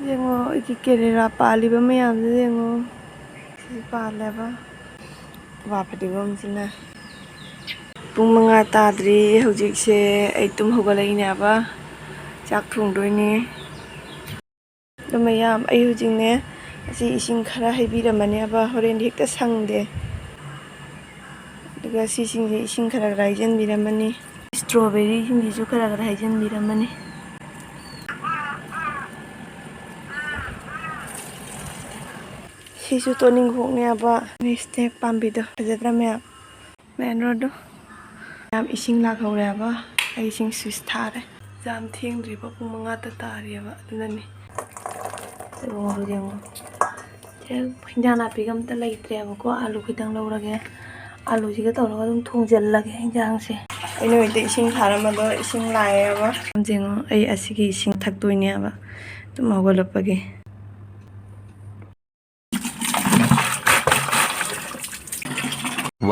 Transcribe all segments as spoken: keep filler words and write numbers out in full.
ꯌꯦꯡꯉꯣ, ꯑꯩꯒꯤ ꯀꯦꯔꯦꯂꯥ ꯄꯥꯜꯂꯤꯕ ꯃꯌꯥꯝꯁꯦ ꯌꯦꯡꯉꯣ꯫ ꯁꯤꯁꯨ ꯄꯥꯜꯂꯦꯕ꯫ ꯋꯥ ꯐꯗꯤꯒꯣꯝꯁꯤꯅ꯫ ꯄꯨꯡ ꯃꯉꯥ ꯇꯥꯗ꯭ꯔꯤ ꯍꯧꯖꯤꯛꯁꯦ꯫ ꯑꯩ ꯇꯨꯝ ꯍꯧꯒꯠꯂꯛꯏꯅꯦꯕ꯫ ꯆꯥꯛ ꯊꯣꯡꯗꯣꯏꯅꯦ꯫ ꯑꯗꯣ ꯃꯌꯥꯝ, ꯑꯩ ꯍꯧꯖꯤꯛꯅꯦ, ꯑꯁꯤ ꯏꯁꯤꯡ ꯈꯔ ꯍꯩꯕꯤꯔꯝꯃꯅꯦꯕ, ꯍꯣꯔꯦꯟꯗꯤ ꯍꯦꯛꯇ ꯁꯪꯗꯦ꯫ ꯑꯗꯨꯒ ꯁꯤꯁꯤꯡꯁꯦ ꯏꯁꯤꯡ ꯈꯔ ꯈꯔ ꯍꯩꯖꯤꯟꯕꯤꯔꯝꯃꯅꯤ꯫ ꯏꯁꯇ꯭ꯔꯣꯕꯦꯔꯤꯁꯤꯡꯁꯤꯁꯨ ꯈꯔ ꯈꯔ ꯍꯩꯖꯤꯟꯕꯤꯔꯝꯃꯅꯤ꯫ ꯁꯤꯁꯨ ꯇꯣꯅꯤꯡꯈꯣꯛꯅꯦꯕ, ꯃꯤ ꯁ꯭ꯅꯦꯛ ꯄꯥꯝꯕꯤꯗꯣ ꯐꯖꯗ꯭ꯔꯥ ꯃꯌꯥꯝ? ꯃꯦꯟ ꯔꯣꯗꯣ꯫ ꯌꯥꯝ ꯏꯁꯤꯡ ꯂꯥꯛꯍꯧꯔꯦꯕ꯫ ꯑꯩ ꯏꯁꯤꯡ ꯁ꯭ꯋꯤꯆ ꯊꯥꯔꯦ꯫ ꯌꯥꯝ ꯊꯦꯡꯗ꯭ꯔꯤꯕ, ꯄꯨꯡ ꯃꯉꯥ ꯇ ꯇꯥꯔꯤꯑꯕ, ꯑꯗꯨꯅꯅꯤ꯫ ꯌꯦꯡꯉꯣ, ꯌꯦꯡꯉꯣ꯫ ꯁꯦ, ꯍꯤꯟꯖꯥꯡ ꯅꯥꯄꯤꯒ ꯑꯝꯇ ꯂꯩꯇ꯭ꯔꯦꯕꯀꯣ꯫ ꯑꯥꯂꯨ ꯈꯤꯇꯪ ꯂꯧꯔꯒꯦ꯫ ꯑꯥꯂꯨꯁꯤꯒ ꯇꯧꯔꯒ ꯑꯗꯨꯝ ꯊꯣꯡꯖꯤꯜꯂꯒꯦ ꯍꯤꯟꯖꯥꯡꯁꯦ꯫ ꯑꯩꯅ ꯍꯧꯖꯤꯛꯇ ꯏꯁꯤꯡ ꯊꯥꯔꯝꯕꯗꯣ ꯏꯁꯤꯡ ꯂꯥꯛꯑꯦꯕ꯫ ꯌꯦꯡꯉꯣ, ꯑꯩ ꯑꯁꯤꯒꯤ ꯏꯁꯤꯡ ꯊꯛꯇꯣꯏꯅꯦꯕ꯫ ꯑꯗꯨꯝ ꯍꯧꯒꯠꯂꯛꯄꯒꯤ꯫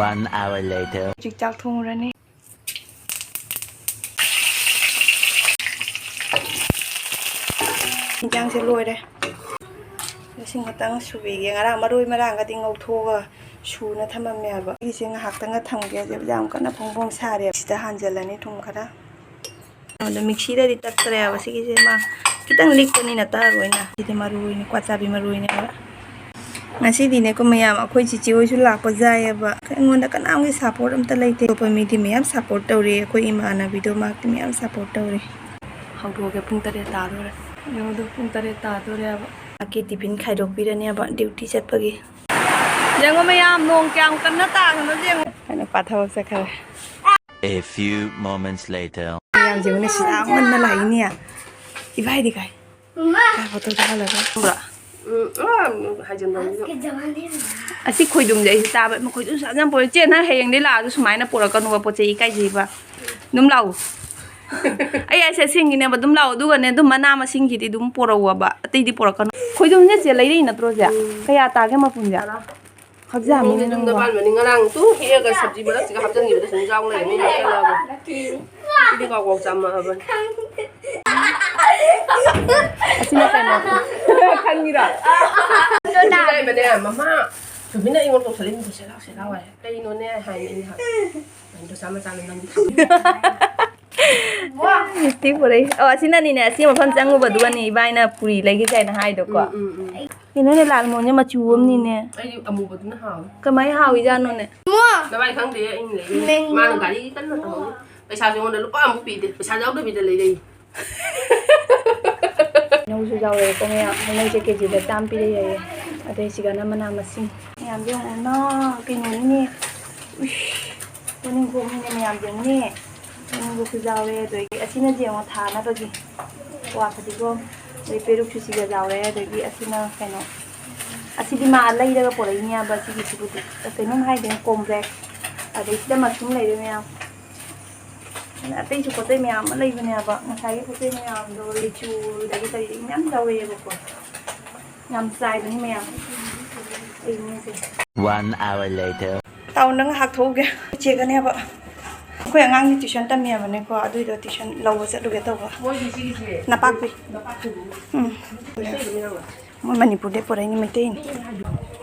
One hour later. ꯍꯧꯖꯤꯛ ꯆꯥꯛ ꯊꯣꯡꯉꯨꯔꯅꯤ꯫ ꯏꯟꯖꯥꯡꯁꯦ ꯂꯣꯏꯔꯦ꯫ ꯏꯁꯤꯡ ꯈꯛꯇꯪ ꯁꯨꯕꯤꯒꯦ꯫ ꯉꯔꯥꯡ ꯃꯔꯣꯏ ꯃꯔꯥꯡꯒꯗꯤ ꯉꯧꯊꯣꯛꯑꯒ ꯁꯨꯅ ꯊꯝꯃꯝꯃꯦꯕ꯫ ꯑꯩꯒꯤꯁꯦ ꯉꯥꯏꯍꯥꯛꯇꯪꯒ ꯊꯝꯒꯦ꯫ ꯍꯧꯖꯤꯛ ꯌꯥꯝ ꯀꯟꯅ ꯐꯣꯡ ꯐꯣꯡ ꯁꯥꯔꯦ꯫ ꯁꯤꯗ ꯍꯥꯟꯖꯜꯂꯅꯤ ꯊꯨꯝ ꯈꯔ꯫ ꯑꯗꯣ ꯃꯤꯛꯁꯤꯗꯗꯤ ꯇꯛꯇ꯭ꯔꯦꯕ ꯁꯤꯒꯤꯁꯦ, ꯃꯥ ꯈꯤꯇꯪ ꯂꯤꯛꯄꯅꯤꯅ ꯇꯛꯑꯔꯣꯏꯅ꯫ ꯁꯤꯗꯤ ꯃꯔꯣꯏꯅꯤ, ꯀ꯭ꯋꯥ ꯆꯥꯕꯤ ꯃꯔꯣꯏꯅꯦꯕ꯫ ꯉꯁꯤꯗꯤꯅꯦꯀꯣ ꯃꯌꯥꯝ, ꯑꯩꯈꯣꯏ ꯆꯤꯆꯦ ꯍꯣꯏꯁꯨ ꯂꯥꯛꯄ ꯌꯥꯏꯌꯦꯕ꯫ ꯑꯩꯉꯣꯟꯗ ꯀꯅꯥꯝꯒꯤ ꯁꯞꯄꯣꯔꯠ ꯑꯝꯇ ꯂꯩꯇꯦ꯫ ꯑꯇꯣꯞꯄ ꯃꯤꯗꯤ ꯃꯌꯥꯝ ꯁꯞꯄꯣꯔꯠ ꯇꯧꯔꯤ꯫ ꯑꯩꯈꯣꯏ ꯏꯃꯥꯟꯅꯕꯤꯗꯣ, ꯃꯍꯥꯛꯇꯤ ꯃꯌꯥꯝ ꯁꯞꯄꯣꯔꯠ ꯇꯧꯔꯤ꯫ ꯍꯧꯗꯣꯛꯑꯒꯦ, ꯄꯨꯡ ꯇꯔꯦꯠ ꯇꯥꯗꯣꯔꯦ꯫ ꯌꯦꯡꯉꯣ ꯑꯗꯣ, ꯄꯨꯡ ꯇꯔꯦꯠ ꯇꯥꯗꯣꯔꯦꯕ꯫ ꯃꯍꯥꯛꯀꯤ ꯇꯤꯐꯤꯟ ꯈꯥꯏꯗꯣꯛꯄꯤꯔꯅꯦꯕ ꯗ꯭ꯌꯨꯇꯤ ꯆꯠꯄꯒꯤ꯫ ꯌꯦꯡꯉꯣ ꯃꯌꯥꯝ, ꯅꯣꯡ ꯀꯌꯥꯝ ꯀꯟꯅ ꯇꯥꯕꯅꯣ ꯌꯦꯡꯉꯣ꯫ ꯑꯩꯅ ꯄꯥ ꯊꯕꯛ ꯆꯠꯈ꯭ꯔꯦ꯫ A few moments later. ꯃꯌꯥꯝ ꯌꯦꯡꯉꯨꯅꯦ, ꯁꯤ ꯌꯥꯝ ꯉꯟꯅ ꯂꯥꯛꯏꯅꯦ꯫ ꯏꯕꯥꯏꯗꯤ ꯀꯥꯏ? ꯀꯥꯏ ꯐꯣꯇꯣ ꯊꯥꯒꯠꯂꯒ? ꯈꯪꯕ꯭ꯔꯥ? ꯎꯝ, ꯑꯥ, ꯍꯥꯏꯖꯟꯕꯝꯒꯤꯗꯣ꯫ ꯑꯁꯤ ꯈꯣꯏꯗꯨꯝꯁꯦ ꯑꯩꯁꯨ ꯆꯥꯕ, ꯃꯈꯣꯏꯗꯨꯝ ꯆꯥꯕ ꯌꯥꯝ ꯄꯣꯔꯦ꯫ ꯆꯦ, ꯅꯪ ꯍꯌꯦꯡꯗꯩ ꯂꯥꯛꯑꯁꯨ ꯁꯨꯃꯥꯏꯅ ꯄꯣꯔꯛꯀꯅꯨꯕ, ꯄꯣꯠ ꯆꯩ ꯏꯀꯥꯏꯖꯩꯕ꯫ ꯑꯗꯨꯝ ꯂꯥꯛꯎ꯫ ꯑꯩ ꯑꯩꯁꯦ ꯑꯁꯦꯡꯒꯤꯅꯦꯕ, ꯑꯗꯨꯝ ꯂꯥꯛꯑꯣ꯫ ꯑꯗꯨꯒꯅꯦ, ꯑꯗꯨꯝ ꯃꯅꯥ ꯃꯁꯤꯡꯒꯤꯗꯤ ꯑꯗꯨꯝ ꯄꯣꯔꯛꯎꯕ, ꯑꯇꯩꯗꯤ ꯄꯣꯔꯛꯀꯅꯨ꯫ ꯈꯣꯏꯗꯨꯝꯁꯦ ꯆꯦ ꯂꯩꯔꯛꯏ ꯅꯠꯇ꯭ꯔꯣ ꯆꯦ? ꯎꯝ꯫ ꯀꯌꯥ ꯇꯥꯒꯦ ꯃꯄꯨꯟꯁꯦ? ꯇꯔꯥ꯫ ꯈꯛꯖꯥꯝꯅꯤꯅꯦ ꯅꯣꯡꯃꯗꯤ ꯌꯨꯝꯗ ꯅꯪꯕꯣ꯫ ꯄꯥꯟꯕꯅꯤ꯫ ꯉꯔꯥꯡ ꯇꯨ ꯍꯦꯛꯑꯒ ꯁꯕꯖꯤ ꯃꯔꯛꯁꯤꯒ ꯍꯥꯞꯆꯤꯟꯈꯤꯕꯗ ꯁꯨꯝ ꯆꯥꯎ ꯂꯩꯔꯝꯃꯤ꯫ ꯃꯥ ꯆꯠꯂꯒ꯫ ꯁꯤꯗꯤ ꯀꯥꯎ ꯀꯥꯎ ꯆꯥꯝꯃꯛꯑꯕꯅꯤ꯫ ꯁꯤꯅ ꯀꯩꯅꯣ? ꯈꯪꯉꯤꯔꯣ? ꯂꯩꯕꯅꯦ, ꯃꯃꯥ ꯁꯨꯕꯤꯅ ꯑꯩꯉꯣꯟꯗ ꯀꯧꯁꯜꯂꯛꯏ, "ꯁꯦ ꯂꯥꯎ, ꯁꯦ ꯂꯥꯎ" ꯍꯥꯏ꯫ "ꯀꯩꯅꯣꯅꯦ?" ꯍꯥꯏꯅ ꯑꯩꯅ ꯍꯥꯏ, "ꯗꯣꯁꯥ ꯃꯆꯥꯅ ꯅꯪꯗꯤ ꯈꯪꯕꯤꯗꯦ?" ꯃꯤꯁꯇꯤ ꯄꯨꯔꯛꯏ꯫ ꯑꯣ, ꯑꯁꯤꯅꯅꯤꯅꯦ, ꯑꯁꯤ ꯃꯐꯝ ꯆꯪꯉꯨꯕꯗꯨꯒꯅꯤ ꯏꯕꯥꯏꯅ ꯄꯨꯔꯤ ꯂꯩꯒꯦ ꯀꯥꯏꯅ ꯍꯥꯏꯗꯣꯀꯣ꯫ ꯎꯝ, ꯎꯝ, ꯎꯝ꯫ ꯀꯩꯅꯣꯅꯦ, ꯂꯥꯜ ꯃꯣꯍꯟꯁꯦ ꯃꯆꯨ ꯑꯃꯅꯤꯅꯦ꯫ ꯑꯩꯗꯤ ꯑꯃꯨꯕꯗꯨꯅ ꯍꯥꯎꯋꯦ꯫ ꯀꯃꯥꯏ ꯍꯥꯎꯏꯖꯥꯠꯅꯣꯅꯦ? ꯅꯚꯥꯏ ꯈꯪꯗꯦ, ꯑꯩꯅ ꯂꯩꯔꯛꯏ꯫ ꯃꯥꯅ ꯒꯥꯔꯤ ꯀꯟꯅ ꯊꯧꯍꯧꯔꯤ꯫ ꯄꯩꯁꯥꯁꯨ ꯑꯩꯉꯣꯟꯗ ꯂꯨꯄꯥ ꯑꯃꯐꯥꯎ ꯄꯤꯗꯦ, ꯄꯩꯁꯥ ꯌꯥꯎꯗꯕꯤꯗ ꯂꯩꯔꯛꯏ꯫ ꯍꯩꯅꯧꯁꯨ ꯌꯥꯎꯔꯦꯀꯣ ꯃꯌꯥꯝ꯫ ꯍꯩꯅꯧꯁꯦ ꯀꯦꯖꯤꯗ ꯆꯥꯝꯃ ꯄꯤꯔꯦ ꯍꯥꯏꯌꯦ꯫ ꯑꯗꯩ ꯁꯤꯒꯅ ꯃꯅꯥ ꯃꯁꯤꯡ꯫ ꯃꯌꯥꯝꯁꯦ ꯌꯦꯡꯉꯨꯅ, ꯀꯩꯅꯣꯅꯤꯅꯦ꯫ ꯎꯏꯁ, ꯄꯣꯅꯤꯡꯀꯣꯛꯅꯤꯅꯦ ꯃꯌꯥꯝ, ꯌꯦꯡꯉꯨꯅꯦ꯫ ꯄꯣꯅꯤꯡꯀꯣꯛꯁꯨ ꯌꯥꯎꯔꯦ꯫ ꯑꯗꯒꯤ ꯑꯁꯤꯅ ꯌꯦꯡꯉꯣ, ꯊꯥꯅꯕꯒꯤ ꯀ꯭ꯋꯥ ꯐꯗꯤꯒꯣꯝ꯫ ꯑꯗꯩ ꯄꯦꯔꯨꯛꯁꯨ ꯁꯤꯒ ꯌꯥꯎꯔꯦ꯫ ꯑꯗꯒꯤ ꯑꯁꯤꯅ ꯀꯩꯅꯣ, ꯑꯁꯤꯗꯤ ꯃꯥ ꯂꯩꯔꯒ ꯄꯨꯔꯛꯏꯅꯦꯕ꯫ ꯁꯤꯒꯤꯁꯤꯕꯨꯗꯤ ꯀꯩꯅꯣꯝ ꯍꯥꯏꯗꯣꯏꯅꯦ, ꯀꯣꯝꯄ꯭ꯔꯦꯛ꯫ ꯑꯗꯩ ꯁꯤꯗ ꯃꯁꯔꯨꯝ ꯂꯩꯔꯦ ꯃꯌꯥꯝ꯫ ꯑꯗ ꯑꯇꯩꯁꯨ ꯄꯣꯠ ꯆꯩ ꯃꯌꯥꯝ ꯑꯃ ꯂꯩꯕꯅꯦꯕ꯫ ꯉꯁꯥꯏꯒꯤ ꯄꯣꯠ ꯆꯩ ꯃꯌꯥꯝꯗꯣ, ꯂꯤꯆꯨꯗꯒꯤ ꯀꯔꯤꯗꯒꯤ ꯃꯌꯥꯝ ꯂꯧꯔꯛꯑꯦꯕꯀꯣ꯫ ꯌꯥꯝ ꯆꯥꯏꯕꯅꯤ ꯃꯌꯥꯝ꯫ ꯑꯩ ꯏꯃꯨꯡꯁꯦ꯫ One hour later. ꯇꯥꯎꯟꯗ ꯉꯥꯏꯍꯥꯛ ꯊꯣꯛꯎꯒꯦ꯫ ꯆꯦꯒꯅꯦꯕ꯫ ꯑꯩꯈꯣꯏ ꯑꯉꯥꯡꯒꯤ ꯇ꯭ꯌꯨꯁꯟ ꯇꯝꯃꯤꯕꯅꯦꯀꯣ, ꯑꯗꯨꯏꯗꯣ ꯇ꯭ꯌꯨꯁꯟ ꯂꯧꯕ ꯆꯠꯂꯨꯒꯦ ꯇꯧꯕ꯫ ꯃꯣꯏꯒꯤ ꯁꯤꯒꯤꯁꯦ ꯅꯄꯥꯛꯄꯤ꯫ ꯅꯄꯥꯛꯄꯤꯗꯨꯅꯤ꯫ ꯎꯝ꯫ ꯃꯩꯇꯩꯗꯨꯅꯤ ꯅꯪꯅ꯫ ꯃꯣꯏ ꯃꯅꯤꯄꯨꯔꯗꯩ ꯄꯨꯔꯛꯏꯅꯤ, ꯃꯩꯇꯩꯅꯤ꯫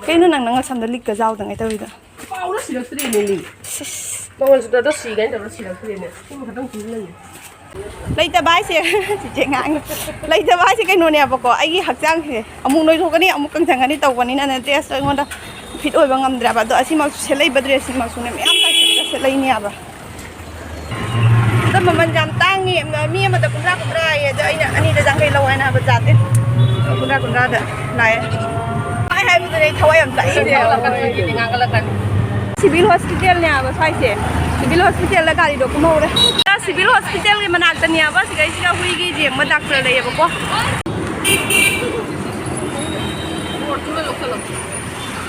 ꯀꯩꯅꯣ ꯅꯪ ꯅꯪ ꯁꯝꯗ ꯂꯤꯛꯀ ꯖꯥꯎꯗꯉꯩ ꯇꯧꯔꯤꯗꯣ? ꯄꯥꯎꯅ ꯁꯤꯔꯛꯇ꯭ꯔꯦꯅꯦ ꯂꯤ꯫ ꯁꯤꯁ꯫ ꯃꯉꯣꯟꯁꯨ ꯗꯣ ꯁꯤꯒꯥꯏꯅ ꯇꯧꯔ ꯁꯤꯔꯛꯇ꯭ꯔꯦꯅꯦ꯫ ꯁꯤꯃ ꯈꯛꯇꯪ ꯄꯤꯕ ꯂꯩꯌꯦ꯫ ꯂꯩꯇꯕ ꯍꯥꯏꯁꯦ, ꯆꯤꯆꯦ ꯉꯥꯡꯉꯤ꯫ ꯂꯩꯇꯕ ꯍꯥꯏꯁꯦ ꯀꯩꯅꯣꯅꯦꯕꯀꯣ, ꯑꯩꯒꯤ ꯍꯛꯆꯥꯡꯁꯦ ꯑꯃꯨꯛ ꯅꯣꯏꯊꯣꯛꯀꯅꯤ, ꯑꯃꯨꯛ ꯀꯪꯁꯟꯒꯅꯤ ꯇꯧꯕꯅꯤꯅꯅꯦ, ꯗ꯭ꯔꯦꯁꯇꯣ ꯑꯩꯉꯣꯟꯗ ꯐꯤꯠ ꯑꯣꯏꯕ ꯉꯝꯗ꯭ꯔꯦꯕ꯫ ꯑꯗꯣ ꯑꯁꯤꯃꯛꯁꯨ ꯁꯦꯠꯂꯛꯏꯕ ꯗ꯭ꯔꯦꯁꯁꯤꯃꯛꯁꯨꯅꯦ, ꯃꯌꯥꯝ ꯇꯥꯏꯁꯜꯂꯒ ꯁꯦꯠꯂꯛꯏꯅꯦꯕ꯫ ꯑꯗꯣ ꯃꯃꯜ ꯌꯥꯝ ꯇꯥꯡꯉꯤ, ꯃꯤ ꯑꯃꯗ ꯀꯨꯟꯊ꯭ꯔꯥ ꯀꯨꯟꯊ꯭ꯔꯥ ꯍꯥꯏꯌꯦ, ꯑꯗꯣ ꯑꯩꯅ ꯑꯅꯤꯗ ꯌꯥꯡꯈꯩ ꯂꯧ ꯍꯥꯏꯅ ꯍꯥꯏꯕ ꯖꯥꯠꯅꯦ꯫ ꯀꯨꯟꯊ꯭ꯥ ꯀꯨꯟꯊ꯭ꯥꯗ ꯂꯥꯛꯑꯦ꯫ ꯍꯥꯏ ꯍꯥꯏꯕꯗꯨꯗꯤ ꯑꯩ ꯊꯋꯥꯏ ꯌꯥꯝ ꯆꯥꯛꯏꯅꯦ꯫ ꯉꯥꯡꯒꯠꯂꯛꯀꯅꯤ꯫ ꯁꯤꯚꯤꯜ ꯍꯣꯁꯄꯤꯇꯥꯜꯅꯦ ꯍꯥꯏꯕ ꯁ꯭ꯋꯥꯏꯁꯦ꯫ ꯁꯤꯚꯤꯜ ꯍꯣꯁꯄꯤꯇꯥꯜꯗ ꯒꯥꯔꯤꯗꯣ ꯀꯨꯝꯍꯧꯔꯦ꯫ ꯁꯤꯚꯤꯜ ꯍꯣꯁꯄꯤꯇꯥꯜꯒꯤ ꯃꯅꯥꯛꯇꯅꯦ ꯍꯥꯏꯕ, ꯁꯤꯗꯩꯁꯤꯗ ꯍꯨꯏꯒꯤ ꯌꯦꯡꯕ ꯗꯥꯛꯇꯔ ꯂꯩꯌꯦꯕꯀꯣ꯫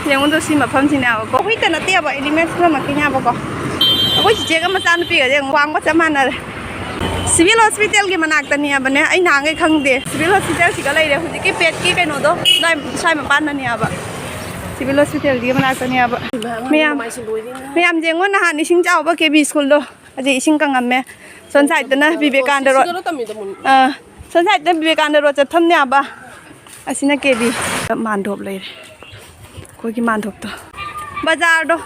ꯌꯦꯡꯉꯨꯗꯣ ꯁꯤ ꯃꯐꯝꯁꯤꯅꯦꯕꯀꯣ꯫ ꯍꯨꯏꯇ ꯅꯠꯇꯦꯕ, ꯑꯦꯅꯤꯃꯦꯜꯁ ꯄꯨꯝꯅꯃꯛꯀꯤꯅꯦꯕꯀꯣ꯫ ꯑꯩꯈꯣꯏ ꯆꯤꯆꯦꯒ ꯃꯆꯥꯅꯨꯄꯤꯒꯁꯦ ꯋꯥꯡꯕ ꯆꯞ ꯃꯥꯟꯅꯔꯦ꯫ ꯁꯤꯚꯤꯜ ꯍꯣꯁꯄꯤꯇꯥꯜꯒꯤ ꯃꯅꯥꯛꯇꯅꯦꯕꯅꯦ꯫ ꯑꯩ ꯅꯍꯥꯟꯈꯩ ꯈꯪꯗꯦ꯫ ꯁꯤꯚꯤꯜ ꯍꯣꯁꯄꯤꯇꯥꯜꯁꯤꯒ ꯂꯩꯔꯦ ꯍꯧꯖꯤꯛꯀꯤ ꯄꯦꯠꯀꯤ ꯀꯩꯅꯣꯗꯣ, ꯁ꯭ꯋꯥꯏ, ꯁ꯭ꯋꯥꯏ ꯃꯄꯥꯟꯗꯅꯦꯕ꯫ ꯁꯤꯚꯤꯜ ꯍꯣꯁꯄꯤꯇꯥꯜꯒꯤ ꯃꯅꯥꯛꯇꯅꯦꯕ꯫ ꯃꯌꯥꯝ, ꯃꯌꯥꯝ ꯌꯦꯡꯉꯣ, ꯅꯍꯥꯟ ꯏꯁꯤꯡ ꯆꯥꯎꯕ ꯀꯦ ꯕꯤ ꯁ꯭ꯀꯨꯜꯗꯣ, ꯍꯧꯖꯤꯛ ꯏꯁꯤꯡ ꯀꯪꯉꯝꯃꯦ꯫ ꯁꯣꯝ ꯁꯥꯏꯠꯇꯅ ꯕꯤꯕꯦꯀꯥꯟꯗ ꯔꯣꯗ꯫ ꯁꯤꯗꯔꯣ ꯇꯝꯃꯤꯗꯣ ꯃꯨꯟ-? ꯑꯥ꯫ ꯁꯣꯝ ꯁꯥꯏꯗꯇ ꯕꯤꯕꯦꯀꯥꯅꯟꯗ ꯔꯣꯗ ꯆꯠꯐꯝꯅꯦ ꯑꯕ꯫ ꯑꯁꯤꯅ ꯀꯦꯕꯤ꯫ ꯃꯥꯟꯗꯣꯞ ꯂꯩꯔꯦ꯫ ꯑꯩꯈꯣꯏꯒꯤ ꯃꯥꯟꯗꯣꯞꯇꯣ꯫ ꯕꯖꯥꯔꯗꯣ꯫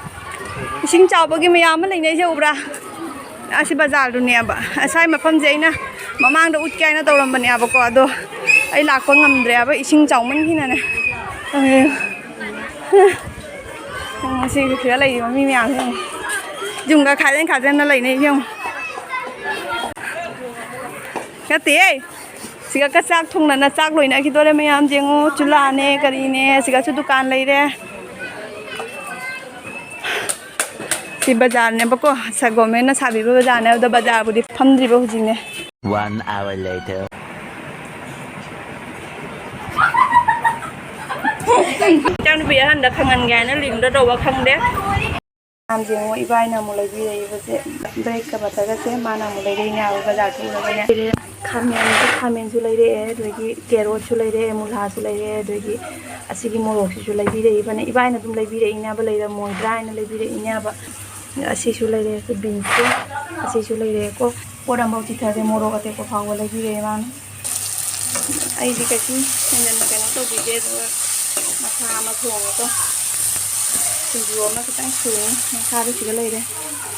ꯏꯁꯤꯡ ꯆꯥꯎꯕꯒꯤ ꯃꯌꯥꯝ ꯑꯃ ꯂꯩꯅꯩꯁꯦ ꯎꯕ꯭ꯔꯥ? ꯑꯁꯤ ꯕꯖꯥꯔꯗꯨꯅꯦꯕ꯫ ꯑꯁꯥꯏ ꯃꯐꯝꯁꯦ ꯑꯩꯅ ꯃꯃꯥꯡꯗ ꯎꯠꯀꯦ ꯍꯥꯏꯅ ꯇꯧꯔꯝꯕꯅꯦꯕꯀꯣ꯫ ꯑꯗꯣ ꯑꯩ ꯂꯥꯛꯄ ꯉꯝꯗ꯭ꯔꯦꯕ ꯏꯁꯤꯡ ꯆꯥꯎꯃꯟꯈꯤꯅꯅꯦ꯫ ꯁꯤ ꯁꯤꯗ ꯂꯩꯔꯤꯕ ꯃꯤ ꯃꯌꯥꯝꯁꯦ ꯌꯦꯡꯉꯣ꯫ ꯌꯨꯝꯒ ꯈꯥꯖꯤꯟ ꯈꯥꯖꯤꯟꯅ ꯂꯩꯅꯩꯁꯦ ꯌꯦꯡꯉꯣ꯫ ꯅꯠꯇꯦꯍꯦ꯫ ꯁꯤꯒ ꯆꯥꯛ ꯊꯣꯡꯅꯅ ꯆꯥꯛ ꯂꯣꯏꯅꯈꯤꯗꯣꯔꯦ ꯃꯌꯥꯝ ꯌꯦꯡꯉꯣ꯫ ꯆꯨꯂꯥꯅꯦ ꯀꯔꯤꯅꯦ꯫ ꯁꯤꯒꯁꯨ ꯗꯨꯀꯥꯟ ꯂꯩꯔꯦ꯫ ꯁꯤ ꯕꯖꯥꯔꯅꯦꯕꯀꯣ꯫ ꯁ-, ꯒꯣꯔꯃꯦꯟꯅ ꯁꯥꯕꯤꯕ ꯕꯖꯥꯔꯅꯦ꯫ ꯑꯗꯣ ꯕꯖꯥꯔꯕꯨꯗꯤ ꯐꯝꯗ꯭ꯔꯤꯕ ꯍꯧꯖꯤꯛꯅꯦ꯫ One hour later. ꯏꯆꯥꯅꯨꯄꯤ ꯑꯍꯟꯗ ꯈꯪꯍꯟꯒꯦ ꯍꯥꯏꯅ ꯂꯤꯡꯗꯣ ꯇꯧꯕ ꯈꯪꯗꯦ꯫ ꯌꯥꯝ ꯌꯦꯡꯉꯣ, ꯏꯕꯥꯏꯅ ꯑꯃꯨꯛ ꯂꯩꯕꯤꯔꯛꯏꯕꯁꯦ ꯕ꯭ꯔꯦꯛꯀ ꯕꯇꯔꯒꯁꯦ ꯃꯥꯅ ꯑꯃꯨꯛ ꯂꯩꯔꯛꯏꯅꯦ ꯍꯥꯏꯕ ꯕꯖꯥꯔ ꯊꯣꯛꯎꯔꯒꯅꯦ꯫ ꯈꯥꯃꯦꯟ, ꯈꯥꯃꯦꯟꯁꯨ ꯂꯩꯔꯛꯑꯦ, ꯑꯗꯒꯤ ꯀꯦꯔꯣꯠꯁꯨ ꯂꯩꯔꯛꯑꯦ, ꯃꯨꯂꯥꯁꯨ ꯂꯩꯔꯛꯑꯦ, ꯑꯗꯒꯤ ꯑꯁꯤꯒꯤ ꯃꯣꯔꯣꯛꯁꯤꯁꯨ ꯂꯩꯕꯤꯔꯛꯏꯕꯅꯦ꯫ ꯏꯕꯥꯏꯅ ꯑꯗꯨꯝ ꯂꯩꯕꯤꯔꯛꯏꯅꯦꯕ, ꯂꯩꯔꯝꯃꯣꯏꯗ꯭ꯔꯥ ꯍꯥꯏꯅ ꯂꯩꯕꯤꯔꯛꯏꯅꯦꯕ꯫ ꯑꯁꯤꯁꯨ ꯂꯩꯔꯦ, ꯑꯩꯈꯣꯏ ꯕꯤꯟꯁꯁꯦ ꯑꯁꯤꯁꯨ ꯂꯩꯔꯦꯀꯣ꯫ ꯄꯣꯠ ꯑꯃꯐꯥꯎ ꯆꯤꯊꯗꯦ, ꯃꯣꯔꯣꯛ ꯑꯇꯦꯛꯄ ꯐꯥꯎꯕ ꯂꯩꯕꯤꯔꯛꯑꯦ ꯃꯥꯅ꯫ ꯑꯩꯗꯤ ꯀꯩꯁꯨ ꯍꯦꯟꯖꯟꯅ ꯀꯩꯅꯣ ꯇꯧꯕꯤꯗꯦ, ꯑꯗꯨꯒ ꯃꯁꯥ ꯑꯃ ꯊꯣꯡꯉꯒ ꯁꯤꯡꯖꯨ ꯑꯃ ꯈꯤꯇꯪ ꯁꯨꯅꯤ, ꯃꯁꯥꯗꯨ ꯁꯤꯗ ꯂꯩꯔꯦ꯫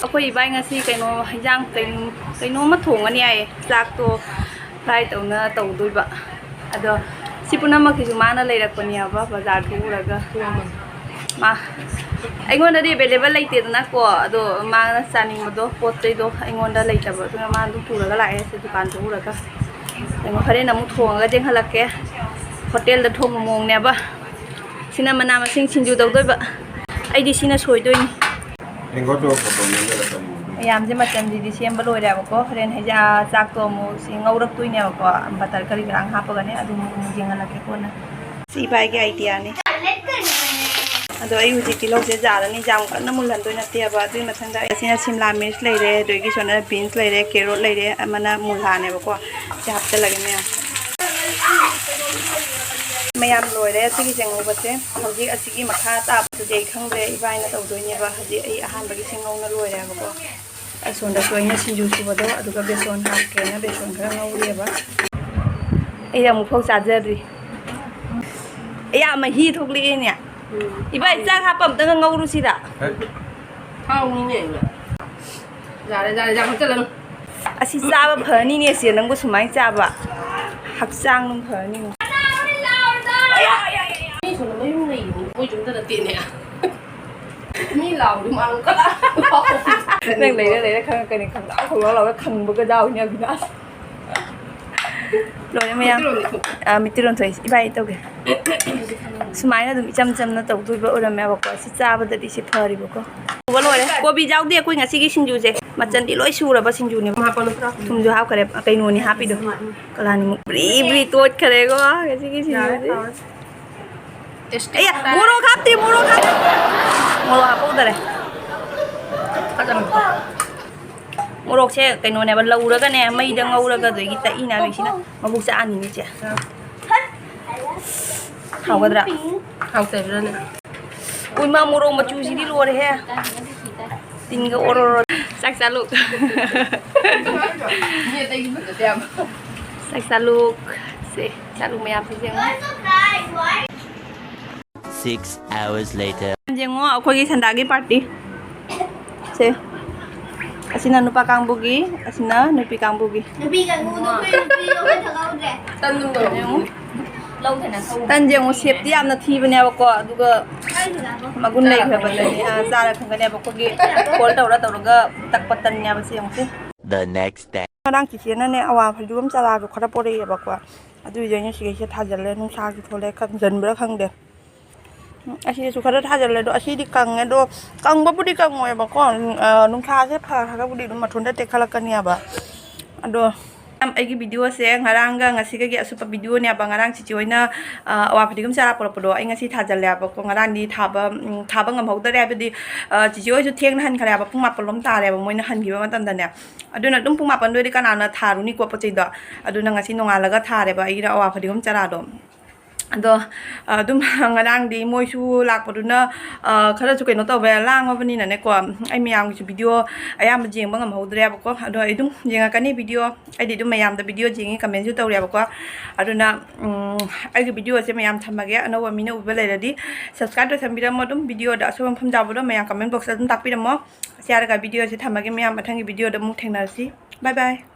ꯑꯩꯈꯣꯏ ꯏꯕꯥꯏ ꯉꯁꯤ ꯀꯩꯅꯣ ꯍꯤꯟꯖꯥꯡ ꯀꯩꯅꯣ, ꯀꯩꯅꯣꯝꯃ ꯊꯣꯡꯒꯅꯤ ꯍꯥꯏꯌꯦ꯫ ꯆꯥꯛꯇꯣ ꯐ꯭ꯔꯥꯏ ꯇꯧꯅ ꯇꯧꯗꯣꯏꯕ꯫ ꯑꯗꯣ ꯁꯤ ꯄꯨꯝꯅꯃꯛꯀꯤꯁꯨ ꯃꯥꯅ ꯂꯩꯔꯛꯄꯅꯦꯕ, ꯕꯖꯥꯔ ꯊꯣꯛꯎꯔꯒ꯫ ꯃꯥ ꯑꯩꯉꯣꯟꯗꯗꯤ ꯑꯦꯚꯦꯂꯦꯕꯜ ꯂꯩꯇꯦꯗꯅꯀꯣ, ꯑꯗꯣ ꯃꯥꯅ ꯆꯥꯅꯤꯡꯕꯗꯣ, ꯄꯣꯠ ꯆꯩꯗꯣ ꯑꯩꯉꯣꯟꯗ ꯂꯩꯇꯕ, ꯑꯗꯨꯅ ꯃꯥ ꯑꯗꯨꯝ ꯄꯨꯔꯒ ꯂꯥꯛꯑꯦ ꯁꯤ ꯗꯨꯀꯥꯟ ꯊꯣꯛꯎꯔꯒ꯫ ꯀꯩꯅꯣ, ꯍꯣꯔꯦꯟ ꯑꯃꯨꯛ ꯊꯣꯡꯉꯒ ꯆꯦꯟꯍꯜꯂꯛꯀꯦ꯫ ꯍꯣꯇꯦꯜꯗ ꯊꯣꯡꯕ ꯃꯑꯣꯡꯅꯦꯕ꯫ ꯁꯤꯅ ꯃꯅꯥ ꯃꯁꯤꯡ ꯁꯤꯡꯖꯨ ꯇꯧꯗꯣꯏꯕ꯫ ꯑꯩꯗꯤ ꯁꯤꯅ ꯁꯣꯏꯗꯣꯏꯅꯤ꯫ ꯃꯌꯥꯝꯁꯦ ꯃꯆꯜꯁꯤꯗꯤ ꯁꯦꯝꯕ ꯂꯣꯏꯔꯦꯕꯀꯣ꯫ ꯍꯣꯔꯦꯟ ꯍꯩꯖꯥ ꯆꯥꯛꯇꯣ ꯑꯃꯨꯛ ꯁꯤ ꯉꯧꯔꯛꯇꯣꯏꯅꯦꯕꯀꯣ꯫ ꯕꯇꯔ ꯀꯔꯤ ꯀꯔꯥꯡ ꯍꯥꯞꯄꯒꯅꯦ, ꯑꯗꯨ ꯑꯃꯨꯛ ꯌꯦꯡꯍꯜꯂꯛꯀꯦ ꯀꯣꯟꯅ꯫ ꯁꯤ ꯏꯕꯥꯏꯒꯤ ꯑꯥꯏꯗꯤꯌꯥꯅꯤ꯫ ꯑꯗꯣ ꯑꯩ ꯍꯧꯖꯤꯛ ꯇꯤꯜꯍꯧꯁꯦ ꯖꯥꯔ ꯑꯅꯤ ꯌꯥꯝ ꯀꯟꯅ ꯃꯨꯜꯍꯟꯗꯣꯏ ꯅꯠꯇꯦꯕ꯫ ꯑꯗꯨꯒꯤ ꯃꯊꯪꯗ ꯑꯩ ꯁꯤꯅ ꯁꯤꯝꯂꯥ ꯃꯤꯔꯆ ꯂꯩꯔꯦ, ꯑꯗꯒꯤ ꯁꯣꯝꯗꯅ ꯕꯤꯟꯁ ꯂꯩꯔꯦ, ꯀꯦꯔꯣꯠ ꯂꯩꯔꯦ, ꯑꯃꯅ ꯃꯨꯂꯥꯅꯦꯕꯀꯣ꯫ ꯁꯤ ꯍꯥꯞꯆꯤꯜꯂꯒꯦ ꯃꯌꯥꯝ꯫ ꯃꯌꯥꯝ ꯂꯣꯏꯔꯦ ꯁꯤꯒꯤꯁꯦ ꯉꯧꯕꯁꯦ꯫ ꯍꯧꯖꯤꯛ ꯑꯁꯤꯒꯤ ꯃꯈꯥ ꯇꯥꯕꯗꯨꯗꯤ ꯑꯩ ꯈꯪꯗ꯭ꯔꯦ, ꯏꯕꯥꯏꯅ ꯇꯧꯗꯣꯏꯅꯦꯕ꯫ ꯍꯧꯖꯤꯛ ꯑꯩ ꯑꯍꯥꯟꯕꯒꯤꯁꯦ ꯉꯧꯅ ꯂꯣꯏꯔꯦꯕꯀꯣ꯫ ꯑꯁꯣꯝꯗꯁꯨ ꯑꯩꯅ ꯁꯤꯡꯖꯨ ꯁꯨꯕꯗꯣ ꯑꯗꯨꯒ ꯕꯦꯁꯣꯟ ꯍꯥꯞꯀꯦꯅ ꯕꯦꯁꯣꯟ ꯈꯔ ꯉꯧꯔꯤꯑꯕ꯫ ꯑꯩ ꯑꯃꯨꯛꯐꯥꯎ ꯆꯥꯖꯗ꯭ꯔꯤ꯫ ꯑꯌꯥ, ꯃꯍꯤ ꯊꯣꯛꯂꯛꯑꯦꯅꯦ꯫ ꯎꯝ꯫ ꯏꯕꯥꯏ, ꯆꯥꯛ ꯍꯥꯞꯄ ꯑꯝꯇꯒ ꯉꯧꯔꯨꯁꯤꯔ? ꯍꯦ꯫ ꯊꯥꯎꯅꯤꯅꯦ꯫ ꯌꯥꯔꯦ, ꯌꯥꯔꯦ, ꯌꯥꯝ ꯍꯥꯞꯆꯜꯂꯅꯨ꯫ ꯑꯁꯤ ꯆꯥꯕ ꯐꯅꯤꯅꯦ ꯁꯦ, ꯅꯪꯕꯨ ꯁꯨꯃꯥꯏꯅ ꯆꯥꯕ꯫ ꯍꯛꯆꯥꯡ ꯅꯨꯡ ꯐꯅꯤꯅꯦ꯫ ꯃꯤ ꯁꯣꯝꯗ ꯃꯌꯨꯝ ꯂꯩꯔꯤꯅꯤ, ꯃꯣꯏ ꯌꯨꯝꯗ ꯅꯠꯇꯦꯅꯦ꯫ ꯃꯤ ꯂꯥꯎꯕꯗꯤ ꯃꯥꯡ ꯀꯂꯥ ꯂꯥꯎ꯫ ꯅꯪ ꯂꯩꯔ ꯂꯩꯔ ꯈꯪꯉꯛꯀꯅꯤ, ꯈꯪꯂꯥꯎ ꯈꯪꯂꯥꯎ ꯂꯥꯎꯔ ꯈꯪꯕꯒ ꯌꯥꯎꯏꯅꯦ ꯑꯕꯤꯅꯥꯁ꯫ ꯂꯣꯏꯔꯦ ꯃꯌꯥꯝ꯫ ꯃꯤꯇꯤꯔꯣꯟ ꯊꯣꯛꯏꯁꯦ꯫ ꯑ, ꯃꯤꯇꯤꯔꯣꯟ ꯊꯣꯛꯏꯁꯦ꯫ ꯏꯕꯥꯏ ꯇꯧꯒꯦ꯫ ꯁꯨꯃꯥꯏꯅ ꯑꯗꯨꯝ ꯏꯆꯝ ꯆꯝꯅ ꯇꯧꯗꯣꯏꯕ ꯑꯣꯏꯔꯝꯃꯦꯕꯀꯣ꯫ ꯁꯤ ꯆꯥꯕꯗꯗꯤ ꯁꯤ ꯐꯔꯤꯕꯀꯣ꯫ ꯎꯕ ꯂꯣꯏꯔꯦ꯫ ꯀꯣꯕꯤ ꯌꯥꯎꯗꯦ ꯑꯩꯈꯣꯏ ꯉꯁꯤꯒꯤ ꯁꯤꯡꯖꯨꯁꯦ꯫ ꯃꯆꯟꯗꯤ ꯂꯣꯏ ꯁꯨꯔꯕ ꯁꯤꯡꯖꯨꯅꯦ꯫ ꯊꯨꯝꯁꯨ ꯍꯥꯞꯈꯔꯦ꯫ ꯀꯩꯅꯣꯅꯤ ꯍꯥꯞꯄꯤꯗꯣ꯫ ꯀꯂꯥꯅꯤꯃꯨꯛ ꯕ꯭ꯔꯤ ꯕ꯭ꯔꯤ ꯇꯣꯠꯈꯔꯦꯀꯣ ꯉꯁꯤꯒꯤ ꯁꯤꯡꯖꯨꯁꯦ꯫ ꯌꯥꯔꯦ, ꯍꯥꯎꯔꯦ꯫ ꯑꯦ, ꯃꯣꯔꯣꯛ ꯍꯥꯞꯇꯦ, ꯃꯣꯔꯣꯛ ꯍꯥꯞꯇꯦ꯫ ꯃꯣꯔꯣꯛ ꯍꯥꯞꯍꯧꯗꯔꯦ꯫ ꯃꯣꯔꯣꯛꯁꯦ ꯀꯩꯅꯣꯅꯦꯕ, ꯂꯧꯔꯒꯅꯦ, ꯃꯩꯗ ꯉꯧꯔꯒ ꯑꯗꯒꯤ ꯇꯛꯏꯅꯦ ꯍꯥꯏꯕ ꯁꯤꯅ꯫ ꯃꯕꯨꯛ ꯆꯥꯛꯑꯅꯤꯅꯦ, ꯆꯦ꯫ ꯍꯥꯎꯒꯗ꯭ꯔꯥ? ꯍꯥꯎꯇꯕ꯭ꯔꯥꯅꯦ? ꯎꯏꯃꯥ, ꯃꯣꯔꯣꯛ ꯃꯆꯨꯁꯤꯗꯤ ꯂꯣꯏꯔꯦꯍꯦ꯫ ꯇꯤꯟꯒ ꯑꯣꯔꯣꯔꯣ꯫ ꯆꯥꯛ ꯆꯥꯂꯨ꯫ ꯃꯤ ꯑꯇꯩꯒꯤ ꯐꯖꯗꯦ ꯍꯥꯏꯕ꯫ ꯆꯥꯛ ꯆꯥꯂꯨ꯫ ꯁꯦ, ꯆꯥꯂꯨ ꯃꯌꯥꯝꯁꯦ ꯌꯦꯡꯉꯣ꯫ Six hours later. ꯌꯦꯡꯉꯣ, ꯑꯩꯈꯣꯏꯒꯤ ꯁꯟꯗꯥꯒꯤ party ꯁꯦ꯫ ꯑꯁꯤꯅ ꯅꯨꯄꯥ ꯀꯥꯡꯕꯨꯒꯤ, ꯑꯁꯤꯅ ꯅꯨꯄꯤ ꯀꯥꯡꯕꯨꯒꯤ꯫ ꯅꯨꯄꯤ ꯀꯥꯡꯕꯨ, ꯅꯨꯄꯤ, ꯅꯨꯄꯤ ꯑꯩꯈꯣꯏ ꯊꯛꯍꯧꯗ꯭ꯔꯦ꯫ ꯇꯟ ꯑꯗꯨꯝ ꯇꯧꯔꯝꯃꯣ꯫ ꯌꯦꯡꯉꯣ꯫ ꯇꯟꯁꯦ ꯌꯦꯡꯉꯣ, shapeꯇꯤ ꯌꯥꯝꯅ ꯊꯤꯕꯅꯦꯕꯀꯣ, ꯑꯗꯨꯒ ꯃꯒꯨꯟ ꯂꯩꯈ꯭ꯔꯕꯅꯦ꯫ ꯑꯥ, ꯆꯥꯔ ꯈꯪꯒꯅꯦꯕ꯫ ꯑꯩꯈꯣꯏꯒꯤ fold ꯇꯧꯔ ꯇꯧꯔꯒ ꯇꯛꯄ ꯇꯟꯅꯦꯕ ꯁꯤ ꯌꯦꯡꯉꯨꯁꯦ꯫ The next day. ꯉꯔꯥꯡ ꯆꯤꯆꯦꯅꯅꯦ ꯑꯋꯥ ꯐꯗꯤꯒꯣꯝ ꯆꯔꯥꯁꯨ ꯈꯔ ꯄꯣꯔꯛꯑꯦꯕꯀꯣ, ꯑꯗꯨꯏꯗꯤ ꯑꯩꯅ ꯁꯤꯒꯩꯁꯦ ꯊꯥꯖꯤꯜꯂꯦ꯫ ꯅꯨꯡꯁꯥꯁꯨ ꯊꯣꯛꯂꯛꯑꯦ, ꯀꯪꯁꯤꯟꯕ꯭ꯔꯥ ꯈꯪꯗꯦ꯫ ꯎꯝ, ꯑꯁꯤꯁꯨ ꯈꯔ ꯊꯥꯖꯤꯜꯂꯦ, ꯑꯗꯣ ꯑꯁꯤꯗꯤ ꯀꯪꯉꯦ꯫ ꯑꯗꯣ ꯀꯪꯕꯕꯨꯗꯤ ꯀꯪꯉꯣꯏꯕꯀꯣ, ꯎꯝ, ꯑ, ꯅꯨꯡꯁꯥꯁꯦ ꯐꯈ꯭ꯔꯒꯕꯨꯗꯤ ꯑꯗꯨꯝ ꯃꯊꯟꯇ ꯇꯦꯛꯈꯠꯂꯛꯀꯅꯤꯕ꯫ ꯑꯗꯣ ꯑꯩꯒꯤ videoꯁꯦ ꯉꯔꯥꯡꯒ ꯉꯁꯤꯒꯒꯤ ꯑꯁꯨꯞꯄ videoꯅꯦꯕ꯫ ꯉꯔꯥꯡ ꯆꯤꯆꯦ ꯍꯣꯏꯅ, ꯑ, ꯑꯋꯥ ꯐꯗꯤꯒꯣꯝ ꯆꯥꯔꯥ ꯄꯨꯔꯛꯄꯗꯣ ꯑꯩ ꯉꯁꯤ ꯊꯥꯖꯤꯜꯂꯦꯕꯀꯣ꯫ ꯉꯔꯥꯡꯗꯤ ꯊꯥꯕ, ꯎꯝ, ꯊꯥꯕ ꯉꯝꯍꯧꯗꯔꯦ, ꯍꯥꯏꯕꯗꯤ, ꯑ, ꯆꯤꯆꯦ ꯍꯣꯏꯁꯨ ꯊꯦꯡꯅ ꯍꯟꯈ꯭ꯔꯦꯕ, ꯄꯨꯡ ꯃꯥꯄꯜ ꯂꯣꯝ ꯇꯥꯔꯦꯕ ꯃꯣꯏꯅ ꯍꯟꯈꯤꯕ ꯃꯇꯝꯗꯅꯦ꯫ ꯑꯗꯨꯅ ꯑꯗꯨꯝ ꯄꯨꯡ ꯃꯥꯄꯜꯗ ꯑꯣꯏꯔꯗꯤ ꯀꯅꯥꯅ ꯊꯥꯔꯨꯅꯤꯀꯣ ꯄꯣꯠ ꯆꯩꯗꯣ꯫ ꯑꯗꯨꯅ ꯉꯁꯤ ꯅꯣꯡꯉꯥꯜꯂꯒ ꯊꯥꯔꯦꯕ ꯑꯩꯒꯤꯅ ꯑꯋꯥ ꯐꯗꯤꯒꯣꯝ ꯆꯥꯔꯥꯗꯣ꯫ ꯑꯗꯣ ꯑꯗꯨꯝ ꯉꯔꯥꯡꯗꯤ ꯃꯣꯏꯁꯨ ꯂꯥꯛꯄꯗꯨꯅ ꯈꯔꯁꯨ ꯀꯩꯅꯣ ꯇꯧꯕ, ꯂꯥꯡꯉꯕꯅꯤꯅꯅꯦꯀꯣ, ꯑꯩ ꯃꯌꯥꯝꯒꯤꯁꯨ ꯚꯤꯗꯤꯑꯣ ꯑꯌꯥꯝꯕ ꯌꯦꯡꯕ ꯉꯝꯍꯧꯗ꯭ꯔꯦꯕꯀꯣ꯫ ꯑꯗꯣ ꯑꯩ ꯑꯗꯨꯝ ꯌꯦꯡꯉꯛꯀꯅꯤ ꯚꯤꯗꯤꯑꯣ꯫ ꯑꯩꯗꯤ ꯑꯗꯨꯝ ꯃꯌꯥꯝꯗ ꯚꯤꯗꯤꯑꯣ ꯌꯦꯡꯉꯤ, ꯀꯃꯦꯟꯁꯨ ꯇꯧꯔꯦꯕꯀꯣ꯫ ꯑꯗꯨꯅ ꯑꯩꯒꯤ ꯚꯤꯗꯤꯑꯣꯁꯦ ꯃꯌꯥꯝ ꯊꯝꯃꯒꯦ꯫ ꯑꯅꯧꯕ ꯃꯤꯅ ꯎꯕ ꯂꯩꯔꯗꯤ ꯁꯕꯁꯀ꯭ꯔꯥꯏꯕ ꯇꯧꯁꯟꯕꯤꯔꯝꯃꯣ꯫ ꯑꯗꯨꯝ ꯚꯤꯗꯤꯑꯣꯗ ꯑꯁꯣꯏꯕ ꯃꯐꯝ ꯌꯥꯎꯕꯗꯣ ꯃꯌꯥꯝ ꯀꯃꯦꯟ ꯕꯣꯛꯁꯇ ꯑꯗꯨꯝ ꯇꯥꯛꯄꯤꯔꯝꯃꯣ꯫ ꯁꯤ ꯍꯥꯏꯔꯒ ꯚꯤꯗꯤꯑꯣꯁꯦ ꯊꯝꯃꯒꯦ ꯃꯌꯥꯝ, ꯃꯊꯪꯒꯤ ꯚꯤꯗꯤꯑꯣꯗ ꯑꯃꯨꯛ ꯊꯦꯡꯅꯔꯁꯤ꯫ ꯕꯥꯏ ꯕꯥꯏ꯫